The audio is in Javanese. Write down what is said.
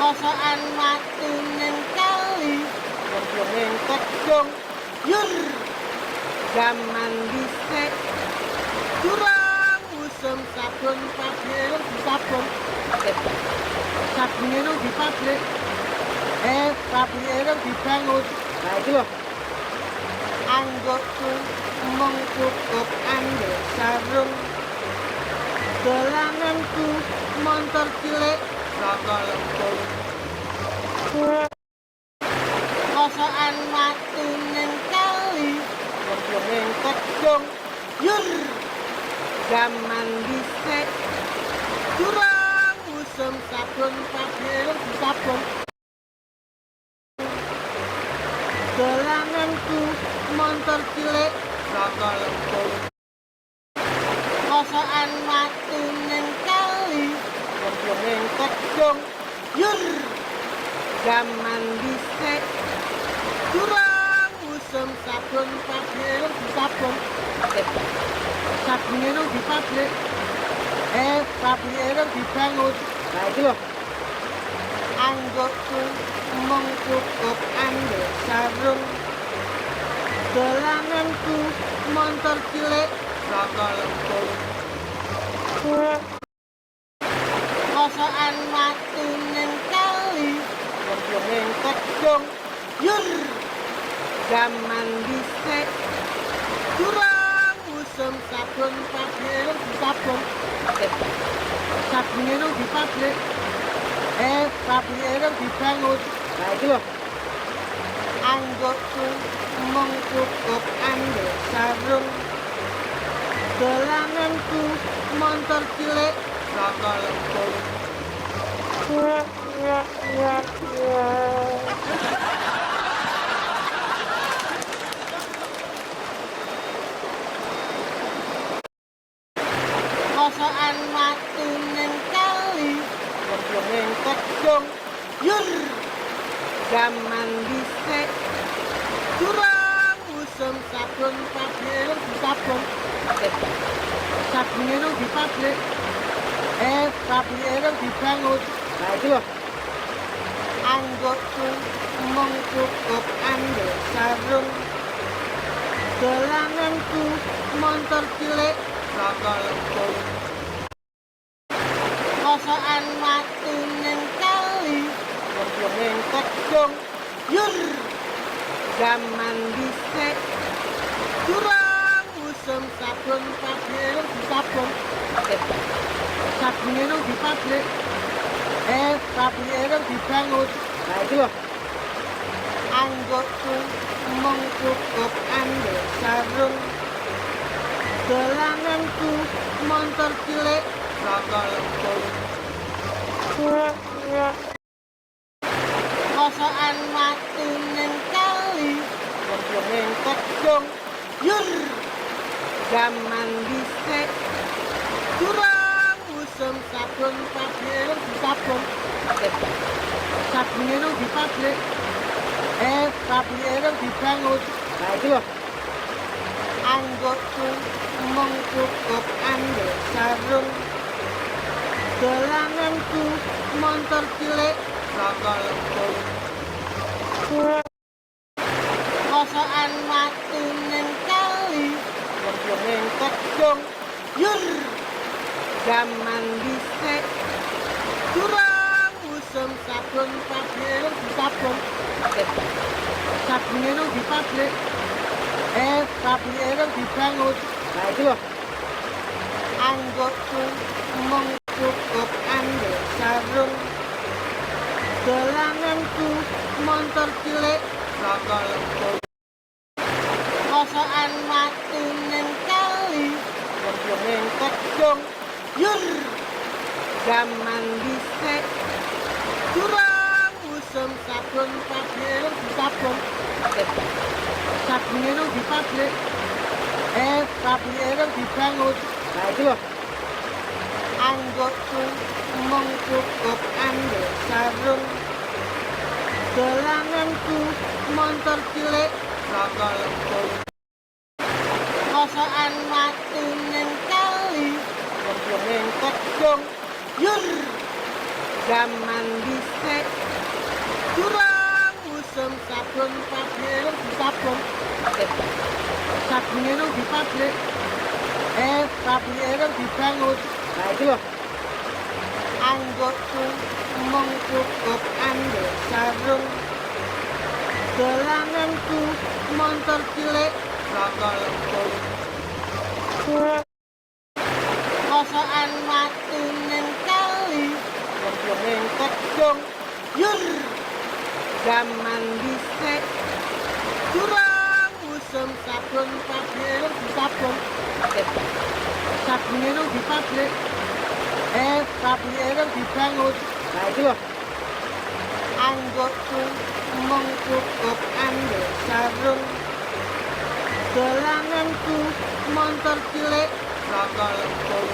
Kosokan watu ning kali, nyemplung ning kedung. Yur, jaman dhisik durung usum sabun pabrik sabun. Sabune nang di pabrik. Pabrik nang dibangun. Nah iki lho. Anggotku mung cukup andel sarung. Dolananku montor cilik saka lempung. Kosokan watu ning kali, nyemplung ning kedung. Yur, jaman dhisik durung usum sabun pabrik sabun. Dolananku montor cilik saka lempung. Kosokan watu ning kali, nyemplung ning kedung. Yur, jaman dhisik durung usum sabun pabrik sabun. Sabune nang di pabrik. Pabrik nang dibangun. Nah iki lho. Anggotku mung cukup andel sarung. Dolananku montor cilik saka lempung. Kosokan watu ning kali, nyemplung ning kedung. Yur, jaman dhisik durung usum sabun pabrik sabun. Sabune nang di pabrik. Pabrik nang dibangun. Nah iki lho. Anggotku mung cukup andel sarung. Dolananku montor cilik saka lempung. Kosokan watu ning kali, nyemplung ning kedung. Yur, jaman dhisik durung usum sabun pabrik sabun. Sabune nang di pabrik. Pabrik nang dibangun. Nah iki lho. Anggotku mung cukup andel sarung. Dolananku montor cilik saka lempung. Kosokan watu ning kali, nyemplung ning kedung. Yur, jaman dhisik durung usum sabun pabrik sabun. Sabune nang di pabrik. Pabrik nang dibangun. Nah iki lho. Anggotku mung cukup andel sarung. Dolananku montor cilik saka lempung. Kosokan watu ning kali, nyemplung ning kedung. Yur, jaman dhisik durung usum sabun pabrik sabun. Sabune nang di pabrik. Pabrik nang dibangun. Nah iki lho. Anggotku mung cukup andel sarung. Dolananku montor cilik saka lempung. Kosokan watu ning kali, nyemplung ning kedung. Yur, jaman dhisik durung usum sabun pabrik sabun. Sabune nang di pabrik. Pabrik nang dibangun. Nah iki lho. Anggotku mung cukup andel sarung. Dolananku montor cilik saka lempung. Kosokan watu ning kali, nyemplung ning kedung. Yur, jaman dhisik durung usum sabun pabrik sabun. Sabune nang di pabrik. Pabrik nang dibangun. Nah iki lho. Anggotku mung cukup andel sarung. Dolananku montor cilik saka lempung. Kosokan watu ning kali, nyemplung ning kedung. Yur, Jaman dhisik durung usum sabun, pabrik disabun, sabune nang di pabrik, pabrik nang dibangun. Nah, iki lho. Anggotku mung cukup ambek sarung, dolananku montor cilik saka lempung, kosokan watu ning kali, lemplung ning kedung. Yur, jaman dhisik durung usum sabun, pabrik disabun, sabune nang di pabrik, pabrik nang dibangun. Nah, iki lho. Anggotku mung cukup ambek sarung, dolananku montor cilik saka lempung.